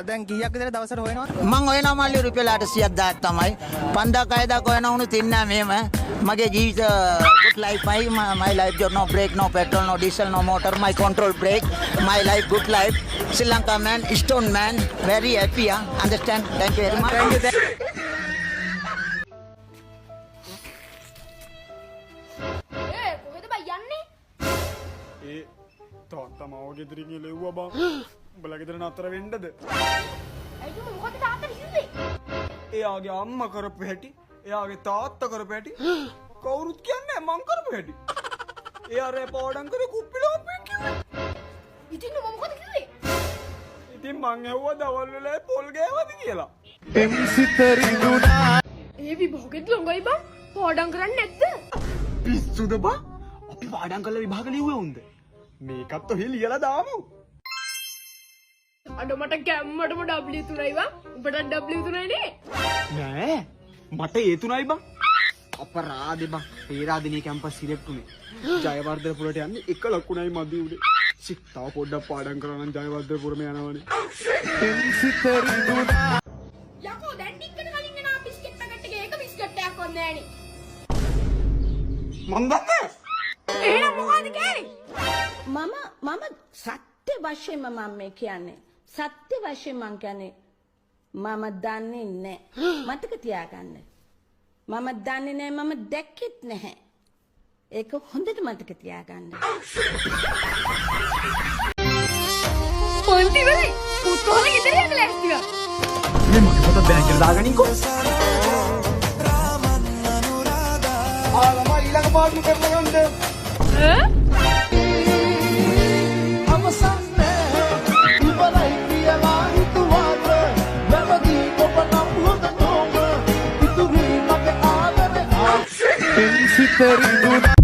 දැන් කීයක් විතර දවසට හොයනවද? මං හොයනවා මල්ලි රුපියල් 800ක් තමයි. 5000 6000 හොයන උණු තින්නේ මෙහෙම. මගේ ජීවිත good life my life job no break no petrol no diesel no motor my control break my life good life Sri Lanka man stone man very happy, ah understand. Thank you very much. Thank you. ඒ කොහෙද බං යන්නේ? ඒ තාත්තා මාව ගෙදරින් එලෙව්වා බං. උඹලා ගෙදර නතර වෙන්නද? ඇයි උඹ මොකද තාත්තට කිව්වේ? එයාගේ අම්මා කරපු හැටි, එයාගේ තාත්තා කරපු හැටි කවුරුත් කියන්නේ නැහැ මං කරපු හැටි. එයා රෑ පාඩම් කරේ කුප්පි ලෝපෙන් කිව්වේ. ඉතින් උඹ මොකද කිව්වේ? ඉතින් මං ඇහුවා දවල් වෙලාවේ පොල් ගෑවද කියලා. ඒ විභාගෙත් ළඟයි බං. පාඩම් කරන්නේ නැද්ද? පිස්සුද බං? අපි පාඩම් කරලා විභාග ලිව්වේ උන්ද? මේකත් ඔහෙ ලියලා දාමු. අඩෝ මට ගැම්මටම W තුනයි බං. උඹටත් W තුනයි නේ? නෑ මට ඒ තුනයි බං. අපරාධේ බං. පේරාදෙණිය කැම්පස් සිලෙක්ට් උනේ. ජයවර්ධනපුරට යන්නේ එක ලකුණයි මදි උනේ. සි තව පොඩ්ඩක් පාඩම් කරා නම් ජයවර්ධනපුරම යනවනේ. යකෝ දැන් ටිකකට කලින් එන බිස්කට් පැකට් එකේ එක බිස්කට් එකක් වත් නෑනේ. මං දන්නේ. එහෙනම් මොකಾದ කෑවේ? මම මම සත්‍ය වශයෙන්ම මම මේ කියන්නේ. සත්‍ය වශයෙන් මං කියන්නේ මම දන්නේ නැහැ. මතක තියාගන්න. මම දන්නේ නැහැ, මම දැක්කෙත් නැහැ. ඒක හොඳට මතක තියාගන්න. පන්ති ඉවරයි. පුත් කොහොම ගෙදර යන්න ලෑස්ති වෙනවා. මේ මගේ පොත බෑග් එකට දාගනින්කෝ. ආ ළමයි ඊළඟ පාඩම කරලා ගන්න. ඈ? ඉවරයි කියලා හිතුවාට වැරදි ඔබ නම් හොඳ නොව ඉතුරු මගේ ආදරේ. සිත රිදුනා.